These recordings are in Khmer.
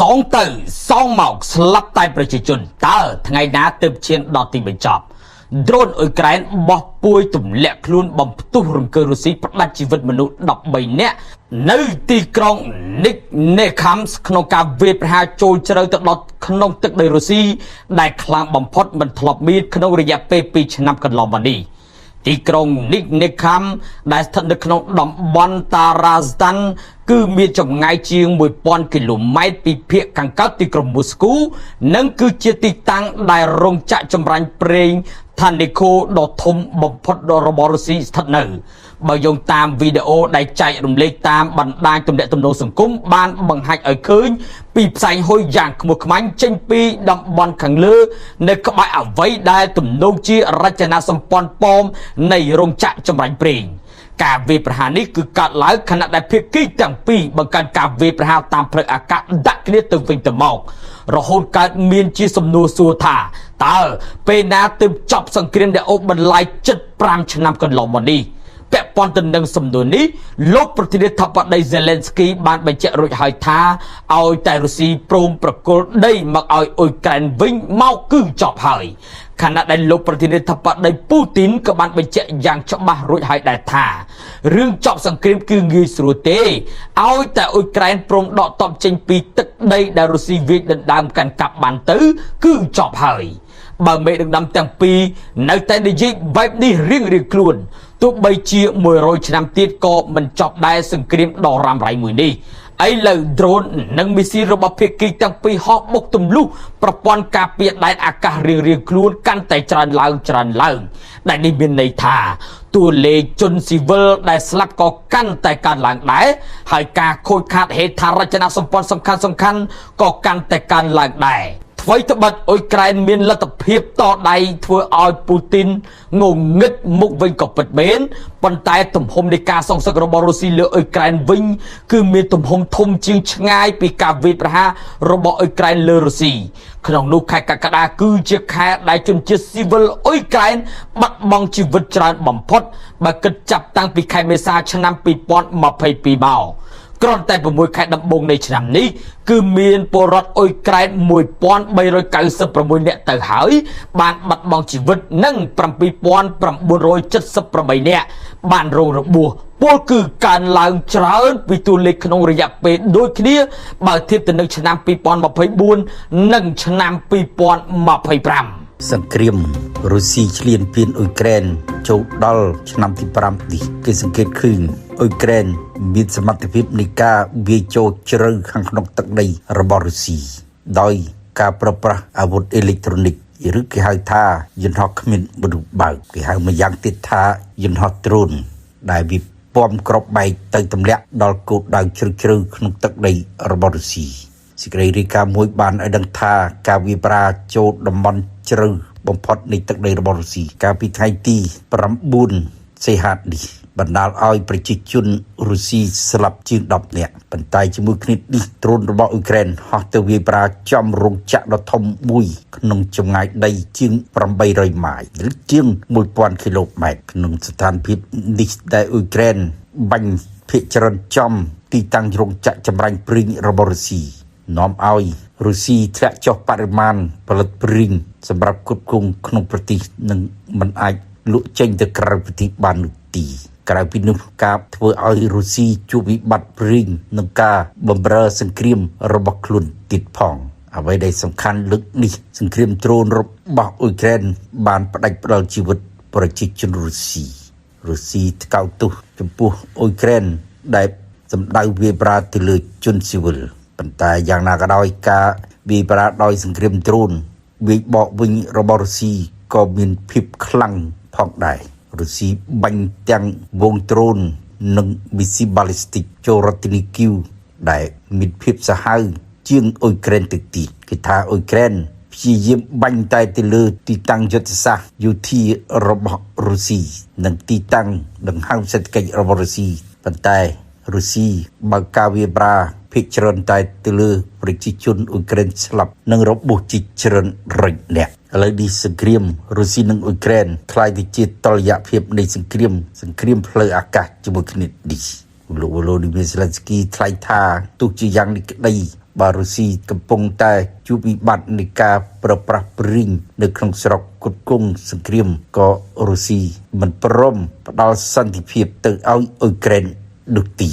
សងទៅសងមកស្លាប់តែប្រជាជនតើថ្ងៃណាទើបឈានដល់ទីបញ្ចប់ ដ្រូនអ៊ុយក្រែនបោះពួយទម្លាក់ខ្លួនបំផ្ទុះរង្គើរុស្ស៊ីផ្ដាច់ជីវិតមនុស្ស13នាក់នៅទីក្រុងនិកនេខាំសក្នុងការវាយប្រហារចូលជ្រៅទៅដល់ក្នុងទឹកដីរុស្ស៊ីដែលខ្លាំងបំផុតមិនធ្លាប់មានក្នុងរយៈពេល2ឆ្នាំកន្លងមកនេះ ទីក្រុងនិកនេខាំដែលស្ថិតនៅក្នុងតំបន់តារ៉ាស្តាន់គឺមានចម្ងាយជាង1000គីឡូម៉ែត្រពីភាគខាងកើតទីក្រុងមូស្គូនិងគឺជាទីតាំងដែលរោងចក្រចម្រាញ់ប្រេងថានីខូដ៏ធំបំផុតរបស់រុស្ស៊ីស្ថិតនៅបើយោងតាមវីដេអូដែលចែករំលែកតាមបណ្ដាញទំនាក់ទំនងសង្គមបានបង្ហាញឲ្យឃើញពីផ្សែងហុយយ៉ាងខ្មុះខ្មាញ់ចេញពីតំបន់ខាងលើនៅក្បែរអ្វីដែលទំនងជារចនាសម្ព័ន្ធប៉មនៃរោងចក្រចម្រាញ់ប្រេងការវាយប្រហារនេះគឺកើតឡើងខណៈដែលភាគីទាំងពីរបង្កើនការវាយប្រហារតាមផ្លូវអាកាសដាក់គ្នាទៅវិញទៅមករហូតកើតមានជាសំណួរសួរថាតើពេលណាទើបចប់សង្គ្រាមដែលអូសបន្លាយជិត5ឆ្នាំកន្លងមកនេះពាក់ព័ន្ធទៅនឹងសំណួរនេះលោកប្រធានាធិបតី Zelensky បានបញ្ជាក់រួចហើយថាឲ្យតែរុស្ស៊ីព្រមប្រគល់ដីមកឲ្យអ៊ុយក្រែនវិញមកគឺចប់ហើយខណៈដែលលោកប្រធានាធិបតីពូទីនក៏បានបញ្ជាក់យ៉ាងច្បាស់រួចហើយដែរថារឿងចប់សង្គ្រាមគឺងាយស្រួលទេឲ្យតែអ៊ុយក្រែនព្រមដកទ័ពចេញពីទឹកដីដែលរុស្ស៊ីវាយដណ្ដើមកាន់កាប់បានទៅគឺចប់ហើយបើមេដឹកនាំទាំងពីរនៅតែនិយាយបែបនេះរៀងៗខ្លួនទោះបីជា100ឆ្នាំទៀតក៏មិនចប់ដែរសង្គ្រាមដ៏រ៉ាំរ៉ៃមួយនេះឥឡូវដ្រូននិងមីស៊ីលរបស់ភាគីទាំងពីរហោះបុកទម្លុះប្រព័ន្ធការពារដែនអាកាសរៀងៗខ្លួនកាន់តែច្រើនឡើងច្រើនឡើងដែលនេះមានន័យថាតួលេខជនស៊ីវិលដែលស្លាប់ក៏កាន់តែកើនឡើងដែរហើយការខូចខាតហេដ្ឋារចនាសម្ព័ន្ធសំខាន់សំខាន់ក៏កាន់តែកើនឡើងដែរថ្វីត្បិតអ៊ុយក្រែនមានលទ្ធភាពតដៃធ្វើឲ្យពូទីនងងឹតមុខវិញក៏ពិតមែនប៉ុន្តែទំហំនៃការសងសឹករបស់រុស្ស៊ីលើអ៊ុយក្រែនវិញគឺមានទំហំធំជាងឆ្ងាយពីការវាយប្រហាររបស់អ៊ុយក្រែនលើរុស្ស៊ីក្នុងនោះខែកក្កដាគឺជាខែដែលជនជាតិស៊ីវិលអ៊ុយក្រែនបាត់បង់ជីវិតច្រើនបំផុតបើគិតចាប់តាំងពីខែមេសាឆ្នាំ2022មកគ្រាន់តែ6ខែដំបូងនៃឆ្នាំនេះគឺមានពលរដ្ឋអ៊ុយក្រែន1396នាក់ទៅហើយបានបាត់បង់ជីវិតនិង7978នាក់បានរងរបួសពលគឺកើនឡើងច្រើនពីតួលេខក្នុងរយៈពេលដូចគ្នាបើធៀបទៅនឹងឆ្នាំ2024និងឆ្នាំ2025 សង្គ្រាមរុស្ស៊ីឈ្លានពានអ៊ុយក្រែនចូលដល់ឆ្នាំទី5នេះគេសង្កេតឃើញអ៊ុយក្រែនមានសមត្ថភាពនៃការវាយចូលជ្រៅខាងក្នុងទឹកដីរបស់រុស្ស៊ីដោយការប្រើប្រាស់អាវុធអេឡិចត្រូនិកឬគេហៅថាយន្តហោះគ្មានមនុស្សបើកគេហៅម្យ៉ាងទៀតថាយន្តហោះដ្រូនដែលវាពំក្របបែកទៅទម្លាក់ដល់គោលដៅជ្រៅជ្រៅក្នុងទឹកដីរបស់រុស្ស៊ីសេចក្តីរាយការណ៍មួយបានឲ្យដឹងថាការវាយប្រហារចូលតំបន់ជ្រៅបំផុតនៃទឹកដីរបស់រុស្ស៊ីកាលពីថ្ងៃទី9សីហានេះបណ្ដាលឲ្យប្រជាជនរុស្ស៊ីស្លាប់ជាង10នាក់ប៉ុន្តែជាមួយគ្នានេះដ្រូនរបស់អ៊ុយក្រែនហោះទៅវាយប្រហារចំរោងចក្រដ៏ធំមួយក្នុងចម្ងាយដីជាង800ម៉ាយឬជាង1000គីឡូម៉ែត្រក្នុងស្ថានភាពនេះដែលអ៊ុយក្រែនបាញ់ភាគច្រើនចំទីតាំងរោងចក្រចម្រាញ់ប្រេងរបស់រុស្ស៊ីនាំឲ្យរុស្ស៊ីធ្លាក់ចុះបរិមាណផលិតប្រេងសម្រាប់គ្រប់គ្រងក្នុងប្រទេសនិងមិនអាចលក់ចេញទៅក្រៅប្រទេសបាននោះទេក្រៅពីនោះការធ្វើឲ្យរុស្ស៊ីជួបវិបត្តិប្រេងនិងការបម្រើសង្គ្រាមរបស់ខ្លួនទៀតផងអ្វីដែលសំខាន់លើកនេះសង្គ្រាមដ្រូនរបស់អ៊ុយក្រែនបានផ្ដាច់ផ្ដាល់ជីវិតប្រជាជនរុស្ស៊ីរុស្ស៊ីថ្កោលទោសចំពោះអ៊ុយក្រែនដែលសម្ដៅវាយប្រហារទៅលើជនស៊ីវិលប៉ុន្តែយ៉ាងណាក៏ដោយការវាយប្រហារដោយសង្គ្រាមដ្រូនវាយបកវិញរបស់រុស្ស៊ីក៏មានភាពខ្លាំងផងដែររុស្ស៊ីបាញ់ទាំងវងដ្រូននិងមីស៊ីលបាឡីស្ទិកចូលរដ្ឋធានីគីវដែលមានភាពសាហាវជាងអ៊ុយក្រែនទៅទៀតគេថាអ៊ុយក្រែនព្យាយាមបាញ់តែទៅលើទីតាំងយុទ្ធសាស្ត្រយោធារបស់រុស្ស៊ីនិងទីតាំងដង្ហើមសេដ្ឋកិច្ចរបស់រុស្ស៊ីប៉ុន្តែរុស្ស៊ីបើកការវាយប្រហារភាគច្រើនតែទៅលើប្រជាជនអ៊ុយក្រែនស្លាប់និងរបួសជាច្រើនរយនាក់ឥឡូវនេះសង្គ្រាមរុស្ស៊ីនិងអ៊ុយក្រែនក្លាយទៅជាតុល្យភាពនៃសង្គ្រាមសង្គ្រាមផ្លូវអាកាសជាមួយគ្នានេះលោកវ៉ូឡូឌីមៀសេឡិនស្គីថ្លែងថាទោះជាយ៉ាងនេះក្តី បាទរុស្ស៊ីកំពុងតែជួបវិបត្តិនៃការប្រើប្រាស់ប្រេងនៅក្នុងស្រុកគុតគង់សង្គ្រាមក៏រុស្ស៊ីមិនព្រមផ្ដល់សន្តិភាពទៅឲ្យអ៊ុយក្រែននោះទ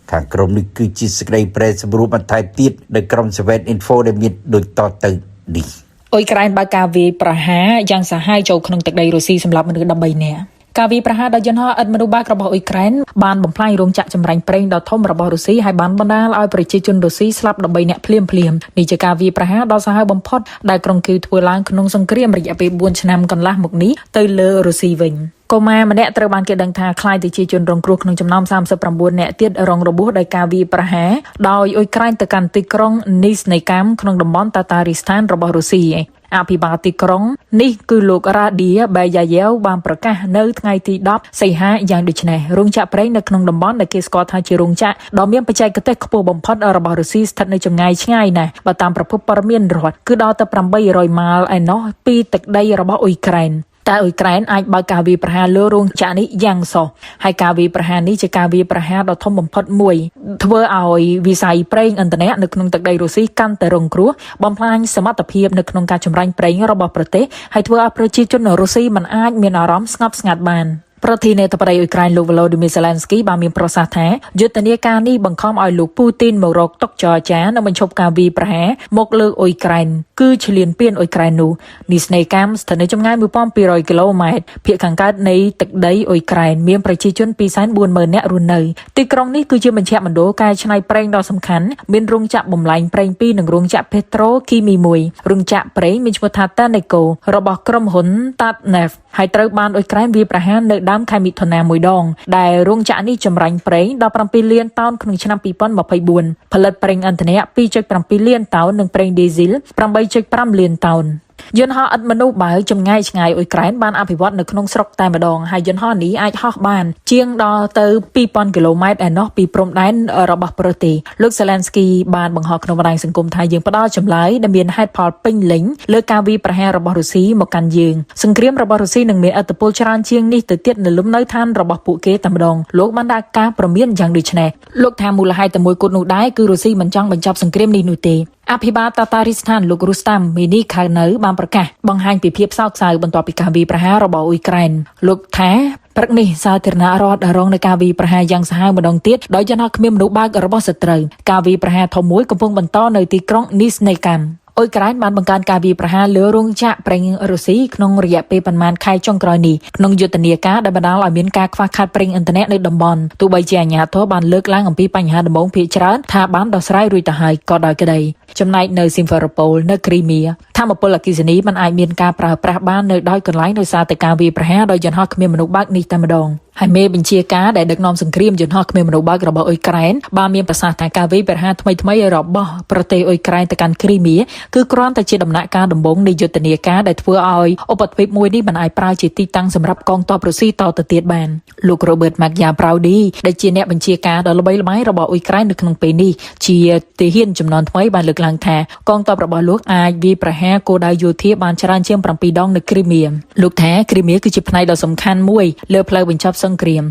េខាងក្រុមនេះគឺជាសេចក្តីប្រែសម្រួលបន្ថែមទៀតនៅក្រុម Seven Info ដែលមានដូចតទៅនេះ អ៊ុយក្រែនបើកការវាយប្រហារយ៉ាងសាហាវចូលក្នុងទឹកដីរុស្ស៊ីសម្រាប់មនុស្ស13នាក់ការវាយប្រហារដោយយន្តហោះឥតមនុស្សបើករបស់អ៊ុយក្រែនបានបំផ្លាញរោងចក្រចម្រាញ់ប្រេងដ៏ធំរបស់រុស្ស៊ីហើយបានបណ្ដាលឲ្យប្រជាជនរុស្ស៊ីស្លាប់13នាក់ភ្លាមៗនេះជាការវាយប្រហារដ៏សាហាវបំផុតដែលក្រុងគីវធ្វើឡើងក្នុងសង្គ្រាមរយៈពេល4ឆ្នាំកន្លះមកនេះទៅលើរុស្ស៊ីវិញកុមារម្នាក់ត្រូវបានគេដឹងថាក្លាយទៅជាជនរងគ្រោះក្នុងចំណោម39នាក់ទៀតរងរបួសដោយការវាយប្រហារដោយអ៊ុយក្រែនទៅកាន់ទីក្រុងនីសនៃកាមក្នុងតំបន់តាតារីស្ថានរបស់រុស្ស៊ីអភិបាលទីក្រុងនេះគឺលោករ៉ាឌីបេយ៉ាយ៉េវបានប្រកាសនៅថ្ងៃទី10សីហាយ៉ាងដូចនេះរោងចក្រប្រេងនៅក្នុងតំបន់ដែលគេស្គាល់ថាជារោងចក្រដ៏មានបច្ចេកទេសខ្ពស់បំផុតរបស់រុស្ស៊ីស្ថិតនៅចម្ងាយឆ្ងាយណាស់បើតាមប្រភពព័ត៌មានរដ្ឋគឺដល់ទៅ800ម៉ាលឯណោះពីទឹកដីរបស់អ៊ុយក្រែនតែអ៊ុយក្រែនអាចបើកការវាយប្រហារលើរោងចក្រនេះយ៉ាងសោះហើយការវាយប្រហារនេះជាការវាយប្រហារដ៏ធំបំផុតមួយធ្វើឲ្យវិស័យប្រេងឥន្ធនៈនៅក្នុងទឹកដីរុស្ស៊ីកាន់តែរងគ្រោះបំផ្លាញសមត្ថភាពនៅក្នុងការចម្រាញ់ប្រេងរបស់ប្រទេសហើយធ្វើឲ្យប្រជាជនរុស្ស៊ីមិនអាចមានអារម្មណ៍ស្ងប់ស្ងាត់បានប្រធានាធិបតីអ៊ុយក្រែនលោក Volodymyr Zelensky បានមានប្រសាសន៍ថាយុទ្ធនាការនេះបង្ខំឲ្យលោកពូទីនមករកតុចរចានិងបញ្ឈប់ការវាយប្រហារមកលើអ៊ុយក្រែនគឺឈ្លានពានអ៊ុយក្រែននោះនេះស្នេហ៍កម្មស្ថិតនៅចម្ងាយ1200គីឡូម៉ែត្រភាគខាងកើតនៃទឹកដីអ៊ុយក្រែនមានប្រជាជន240,000នាក់រស់នៅទីក្រុងនេះគឺជាមជ្ឈមណ្ឌលកែច្នៃប្រេងដ៏សំខាន់មានរោងចក្របំលែងប្រេង2និងរោងចក្រពេត្រូគីមី1រោងចក្រប្រេងមានឈ្មោះថា Taneco របស់ក្រុមហ៊ុន Tatneft ហើយត្រូវបានអ៊ុយក្រែនវាយប្រហារនៅដើមខែមិថុនាមួយដងដែលរោងចក្រនេះចម្រាញ់ប្រេង17លានតោនក្នុងឆ្នាំ2024ផលិតប្រេងឥន្ធនៈ2.7លានតោននិងប្រេងឌីស៊ីល8.5លានតោនយន្តហោះឥតមនុស្សបើចម្ងាយឆ្ងាយអ៊ុយក្រែនបានអភិវឌ្ឍនៅក្នុងស្រុកតែម្ដងហើយយន្តហោះនេះអាចហោះបានជាងដល់ទៅ2000គីឡូម៉ែត្រឯណោះពីព្រំដែនរបស់ប្រទេសលោក Zelensky បានបង្ហោះក្នុងបណ្ដាញសង្គមថាយើងផ្ដល់ចម្លើយដែលមានហេតុផលពេញលេញលើការវាយប្រហាររបស់រុស្ស៊ីមកកាន់យើងសង្គ្រាមរបស់រុស្ស៊ីនឹងមានឥទ្ធិពលច្រើនជាងនេះទៅទៀតនៅលំនៅឋានរបស់ពួកគេតែម្ដងលោកបានដាក់ការព្រមានយ៉ាងដូចនេះលោកថាមូលហេតុតែមួយគត់នោះដែរគឺរុស្ស៊ីមិនចង់បញ្ចប់សង្គ្រាមនេះនោះទេអភិបាលតាតារីស្ថានលោករុស្តាំមីនីខានៅបានប្រកាសបង្ហាញពីភាពសោកសៅបន្ទាប់ពីការវាយប្រហាររបស់អ៊ុយក្រែនលោកថាព្រឹកនេះសាធារណរដ្ឋរងនឹងការវាយប្រហារយ៉ាងសាហាវម្ដងទៀតដោយយន្តហោះគ្មានមនុស្សបើករបស់សត្រូវការវាយប្រហារធំមួយកំពុងបន្តនៅទីក្រុងនីសនៃកាំអ៊ុយក្រែនបានបង្កើនការវាយប្រហារលើរោងចក្រប្រេងរុស្ស៊ីក្នុងរយៈពេលប៉ុន្មានខែចុងក្រោយនេះក្នុងយុទ្ធនាការដែលបណ្ដាលឲ្យមានការខ្វះខាតប្រេងឥន្ធនៈនៅតំបន់ទោះបីជាអាជ្ញាធរបានលើកឡើងអំពីបញ្ហាដំបូងភាគច្រើនថាបានដោះស្រាយរួចទៅហើយក៏ដោយក្តីចំណែកនៅស៊ីមហ្វេរ៉ូប៉ូលនៅគ្រីមៀធម្មពលអគ្គិសនីមិនអាចមានការប្រើប្រាស់បាននៅដោយកន្លែងដោយសារតែការវាយប្រហារដោយយន្តហោះគ្មានមនុស្សបើកនេះតែម្ដងហើយមេបញ្ជាការដែលដឹកនាំសង្គ្រាមយន្តហោះគ្មានមនុស្សបើករបស់អ៊ុយក្រែនបានមានប្រសាសន៍ថាការវាយប្រហារថ្មីៗរបស់ប្រទេសអ៊ុយក្រែនទៅកាន់គ្រីមៀគឺគ្រាន់តែជាដំណាក់កាលដំបូងនៃយុទ្ធនាការដែលធ្វើឲ្យឧបទ្វីបមួយនេះមិនអាចប្រើជាទីតាំងសម្រាប់កងទ័ពរុស្ស៊ីតទៅទៀតបានលោក Robert Magia Browdy ដែលជាអ្នកបញ្ជាការដ៏ល្បីល្បាញរបស់អ៊ុយក្រែននៅក្នុងពេលនេះជាទាហានចំនួនថ្មីបានលើកឡើងថាកងទ័ពរបស់លោកអាចវាយប្រហារគោលដៅយោធាបានច្រើនជាង7ដងនៅគ្រីមៀលោកថាគ្រីមៀគឺជាផ្នែកដ៏សំខាន់មួយលើផ្លូវបញ្ចប់សង្គ្រាម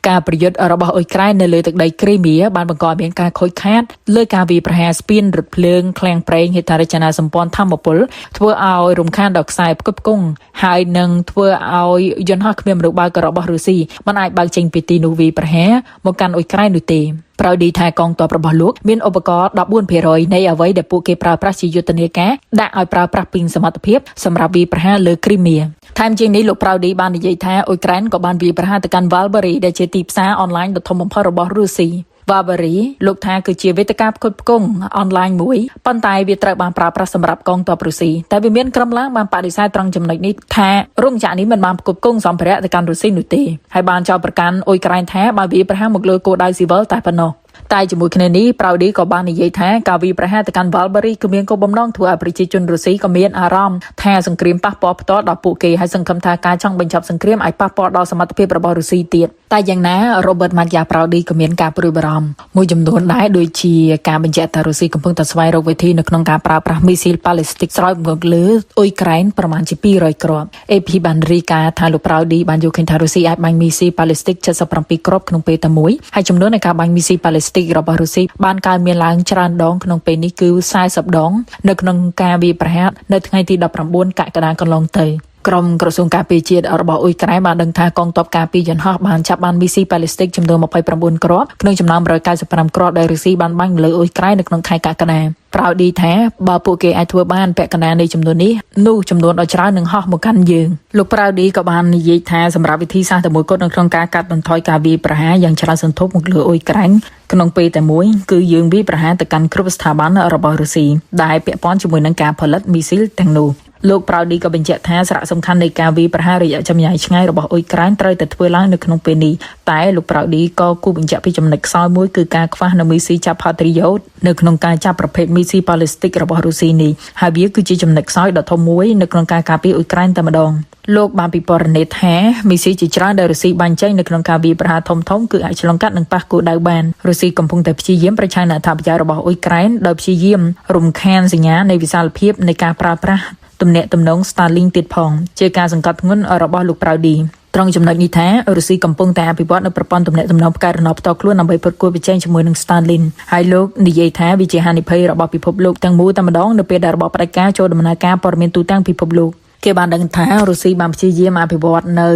ការប្រយុទ្ធរបស់អ៊ុយក្រែននៅលើទឹកដីគ្រីមៀបានបង្កឲ្យមានការខូចខាតលើការវាយប្រហារស្ពានរថភ្លើងឃ្លាំងប្រេងហេដ្ឋារចនាសម្ព័ន្ធធម្មពលធ្វើឲ្យរំខានដល់ខ្សែផ្គត់ផ្គង់ហើយនឹងធ្វើឲ្យយន្តហោះគ្មានមនុស្សបើករបស់រុស្ស៊ីមិនអាចបើកចេញពីទីនោះវាយប្រហារមកកាន់អ៊ុយក្រែននោះទេប្រោឌីថាកងទ័ពរបស់លោកមានឧបករណ៍14%នៃអ្វីដែលពួកគេប្រើប្រាស់ជាយុទ្ធនាការដាក់ឲ្យប្រើប្រាស់ពេញសមត្ថភាពសម្រាប់វាយប្រហារលើគ្រីមៀថែមជាងនេះលោកប្រោឌីបាននិយាយថាអ៊ុយក្រែនក៏បានវាយប្រហារទៅកាន់ Valbury ដែលជាទីផ្សារអនឡាញដ៏ធំបំផុតរបស់រុស្ស៊ី Valbury លោកថាគឺជាវេទិកាផ្គត់ផ្គង់អនឡាញមួយប៉ុន្តែវាត្រូវបានប្រើប្រាស់សម្រាប់កងទ័ពរុស្ស៊ីតែវាមានក្រុមឡើងបានបដិសេធត្រង់ចំណុចនេះថារោងចក្រនេះមិនបានផ្គត់ផ្គង់សម្ភារៈទៅកាន់រុស្ស៊ីនោះទេហើយបានចោទប្រកាន់អ៊ុយក្រែនថាបានវាយប្រហារមកលើគោលដៅស៊ីវិលតែប៉ុណ្ណោះតែជាមួយគ្នានេះប្រោឌីក៏បាននិយាយថាការវាយប្រហារទៅកាន់ Valbury គឺមានគោលបំណងធ្វើឲ្យប្រជាជនរុស្ស៊ីក៏មានអារម្មណ៍ថាសង្គ្រាមប៉ះពាល់ផ្ទាល់ដល់ពួកគេហើយសង្ឃឹមថាការចង់បញ្ចប់សង្គ្រាមអាចប៉ះពាល់ដល់សមត្ថភាពរបស់រុស្ស៊ីទៀតតែយ៉ាងណា Robert Magia Brody ក៏មានការព្រួយបារម្ភមួយចំនួនដែរដូចជាការបញ្ជាក់ថារុស្ស៊ីកំពុងតែស្វែងរកវិធីនៅក្នុងការប្រើប្រាស់មីស៊ីលប៉ាឡេស្ទិកស្រោចមកលើអ៊ុយក្រែនប្រមាណជា200គ្រាប់ AP បានរាយការណ៍ថាលោក Brody បានយល់ឃើញថារុស្ស៊ីអាចបាញ់មីស៊ីលប៉ាឡេស្ទិក77គ្រាប់ក្នុងពេលតែមួយហើយចំនួននៃការបាញ់មីស៊ីលប៉ាឡេស្ទិក ស្ទិករបស់រុស្ស៊ីបានកើនមានឡើងច្រើនដងក្នុងពេលនេះគឺ40ដងនៅក្នុងការវាយប្រហារនៅថ្ងៃទី19កក្កដាកន្លងទៅក្រុមក្រសួងការពារជាតិរបស់អ៊ុយក្រែនបានដឹងថាកងទ័ពការពារយន្តហោះបានចាប់បានមីស៊ីប៉ាឡេស្ទិកចំនួន29គ្រាប់ក្នុងចំណោម195គ្រាប់ដែលរុស្ស៊ីបានបាញ់លើអ៊ុយក្រែននៅក្នុងខែកក្កដាប្រោឌីថាបើពួកគេអាចធ្វើបានពាក់កណ្ដាលនៃចំនួននេះនោះចំនួនដ៏ច្រើននឹងហោះមកកាន់យើងលោកប្រៅឌីក៏បាននិយាយថាសម្រាប់វិធីសាស្ត្រតែមួយគត់នៅក្នុងការកាត់បន្ថយការវាយប្រហារយ៉ាងច្រើនសន្ធប់មកលើអ៊ុយក្រែនក្នុងពេលតែមួយគឺយើងវាយប្រហារទៅកាន់គ្រប់ស្ថាប័នរបស់រុស្ស៊ីដែលពាក់ព័ន្ធជាមួយនឹងការផលិតមីស៊ីលទាំងនោះលោកប្រៅឌីក៏បញ្ជាក់ថាសារៈសំខាន់នៃការវាយប្រហាររយៈចម្ងាយឆ្ងាយរបស់អ៊ុយក្រែនត្រូវតែធ្វើឡើងនៅក្នុងពេលនេះតែលោកប្រៅឌីក៏គូបញ្ជាក់ពីចំណុចខ្សោយមួយគឺការខ្វះនូវមីស៊ីចាប់ Patriot នៅក្នុងការចាប់ប្រភេទមីស៊ីប៉ាឡេស្ទិករបស់រុស្ស៊ីនេះហើយវាគឺជាចំណុចខ្សោយដ៏ធំមួយនៅក្នុងការការពារអ៊ុយក្រែនតែម្ដងលោកបានពិពណ៌នាថាមីស៊ីជាច្រើនដែលរុស្ស៊ីបាញ់ចេញនៅក្នុងការវាយប្រហារធំៗគឺអាចឆ្លងកាត់និងប៉ះគោលដៅបានរុស្ស៊ីកំពុងតែព្យាយាមប្រឆាំងនឹងអត្ថប្រយោជន៍របស់អ៊ុយក្រែនដោយព្យាយាមរំខានសញ្ញានៃវិសាលភាពនៃការប្រើប្រាស់ទំនាក់ទំនង Starlink ទៀតផងជាការសង្កត់ធ្ងន់របស់លោកប្រៅឌីត្រង់ចំណុចនេះថារុស្ស៊ីកំពុងតែអភិវឌ្ឍនៅប្រព័ន្ធទំនាក់ទំនងផ្កាយរណបផ្ទាល់ខ្លួនដើម្បីប្រកួតប្រជែងជាមួយនឹង Starlink ហើយលោកនិយាយថាវាជាហានិភ័យរបស់ពិភពលោកទាំងមូលតែម្ដងនៅពេលដែលរបបផ្ដាច់ការចូលដំណើរការព័ត៌មានទូទាំងពិភពលោកគេបានដឹងថារុស្ស៊ីបានព្យាយាមអភិវឌ្ឍនៅ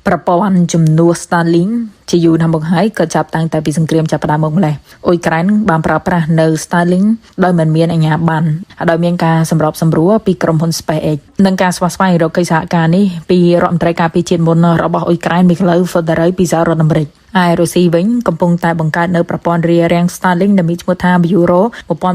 ប្រព័ន្ធជំនួស Starlink ជាយូរណាស់មកហើយក៏ចាប់តាំងតែពីសង្គ្រាមចាប់ផ្ដើមមកម្លេះអ៊ុយក្រែនបានប្រើប្រាស់នៅ Starlink ដោយមិនមានអាជ្ញាប័ណ្ណដោយមានការសម្របសម្រួលពីក្រុមហ៊ុន SpaceX និងការស្វះស្វែងរកកិច្ចសហការនេះពីរដ្ឋមន្ត្រីការពារជាតិមុនរបស់អ៊ុយក្រែនមីក្លូហ្វូដរីពីសហរដ្ឋអាមេរិកឯរុស្ស៊ីវិញកំពុងតែបង្កើតនៅប្រព័ន្ធរារាំង Starlink ដែលមានឈ្មោះថា Bureau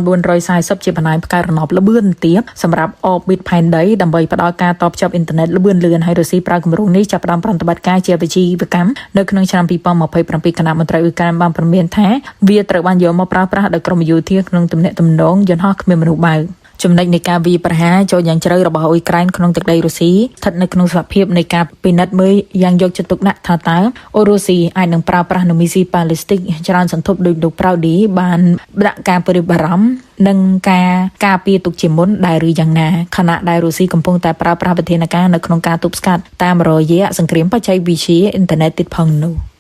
1440ជាបណ្ដាញផ្កាយរណបល្បឿនទាបសម្រាប់ orbit ផែនដីដើម្បីផ្ដល់ការតភ្ជាប់អ៊ីនធឺណិតល្បឿនលឿនហើយរុស្ស៊ីប្រើគម្រោងនេះចាប់ផ្ដើមប្រតិបត្តិការជាវិជ្ជាកម្មនៅក្នុងឆ្នាំ2027គណៈមន្ត្រីអ៊ុយក្រែនបានព្រមានថាវាត្រូវបានយកមកប្រើប្រាស់ដោយក្រុមយោធាក្នុងទំនាក់ទំនងយន្តហោះគ្មានមនុស្សបើកចំណុចនៃការវាយប្រហារចូលយ៉ាងជ្រៅរបស់អ៊ុយក្រែនក្នុងទឹកដីរុស្ស៊ីស្ថិតនៅក្នុងសភាពនៃការពិនិត្យមើលយ៉ាងយកចិត្តទុកដាក់ថាតើអូរុស្ស៊ីអាចនឹងប្រើប្រាស់នូមីស៊ីប៉ាឡេស្ទិកច្រើនសន្ធប់ដោយលោកប្រៅឌីបានដាក់ការព្រួយបារម្ភនិងការការពារទុកជាមុនដែរឬយ៉ាងណាខណៈដែលរុស្ស៊ីកំពុងតែប្រើប្រាស់វិធានការនៅក្នុងការទប់ស្កាត់តាមរយៈសង្គ្រាមបច្ចេកវិទ្យាអ៊ីនធឺណិតទៀតផងនោះ។